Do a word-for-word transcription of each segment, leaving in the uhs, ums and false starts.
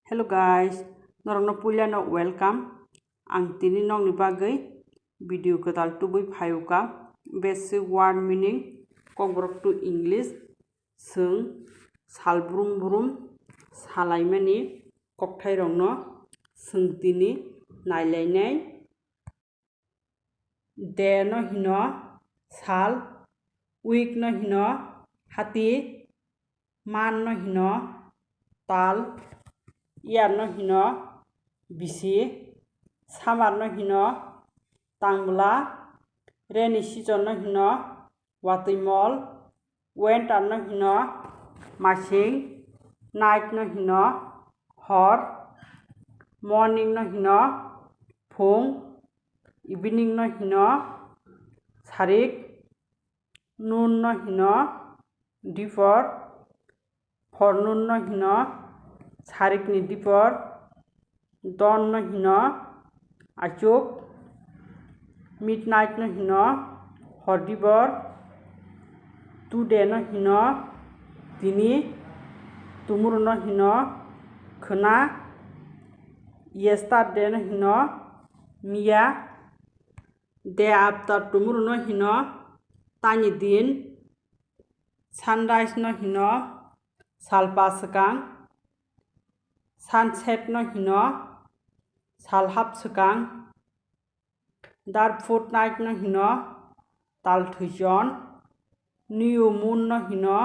Hello guys, norokno puilano welcome. Ang tini nokni bagwi video kwtal tubui phaiwkha. Basic word meaning, Kokborok to English. Chwng sal brum brum salaimani kokthairokno chwng tini nailainai. Day no hino sal, week no hino hati, month no hino tal, year no hino bisi, summer no hino tangbwla, rainy season no hino watwi mol, winter no hino masing, night no hino hor, morning no hino phung, evening no hino sarik, noon no hino dipor, forenoon no hino sarikni dipor, dawn no hino achuk, midnight no hino hor dibor, today no hino tini, tomorrow no hino khwna, yesterday no hino miya, day after tomorrow no hino tani din, sunrise no hino salpa swkang, sunset no hino salhap swkang, dark fortnight no hino tal thwichon, new moon no hino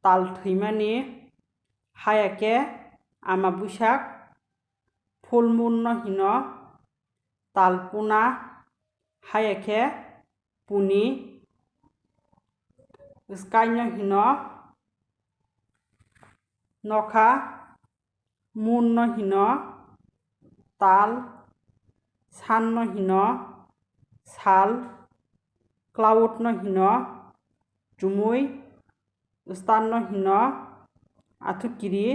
tal thwimani, haya khe ama buisak, full moon no hino tal puna, haya khe puni, sky no hino nokha, moon no hino tal, sun no hino sal, cloud no hino chumui, star no hino athukiri,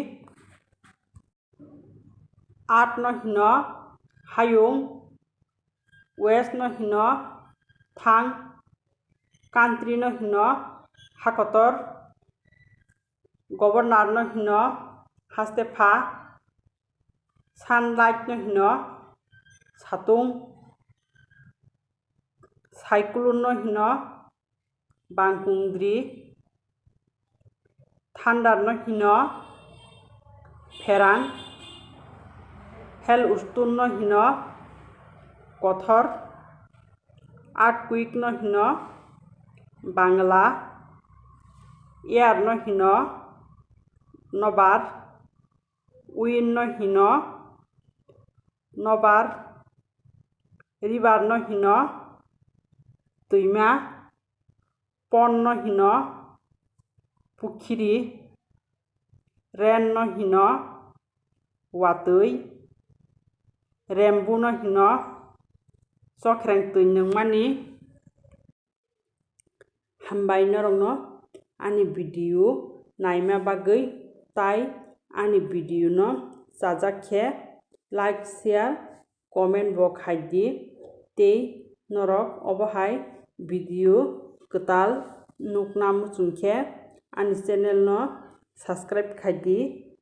earth no hino hayung, west no hino thang, country no hino hakotor, governor no hino haste pha, sunlight no hino satung, cyclone no hino bangkungdri, thunder no hino pherang, hailstone no hino kothor, earthquake no hino bangla, air no hino nobar, wind no hino nobar, river no hino twima, pond no hino pukhiri, rain no hino watwi, rainbow no hino chokreng twi nungmani. Hambai norokno ani video naima bagwi, tai ani video no chajak khe like, share, comment bo khai di, tei norok obo hai video kwtal nukna muchung khe ani channel no subscribe khai di.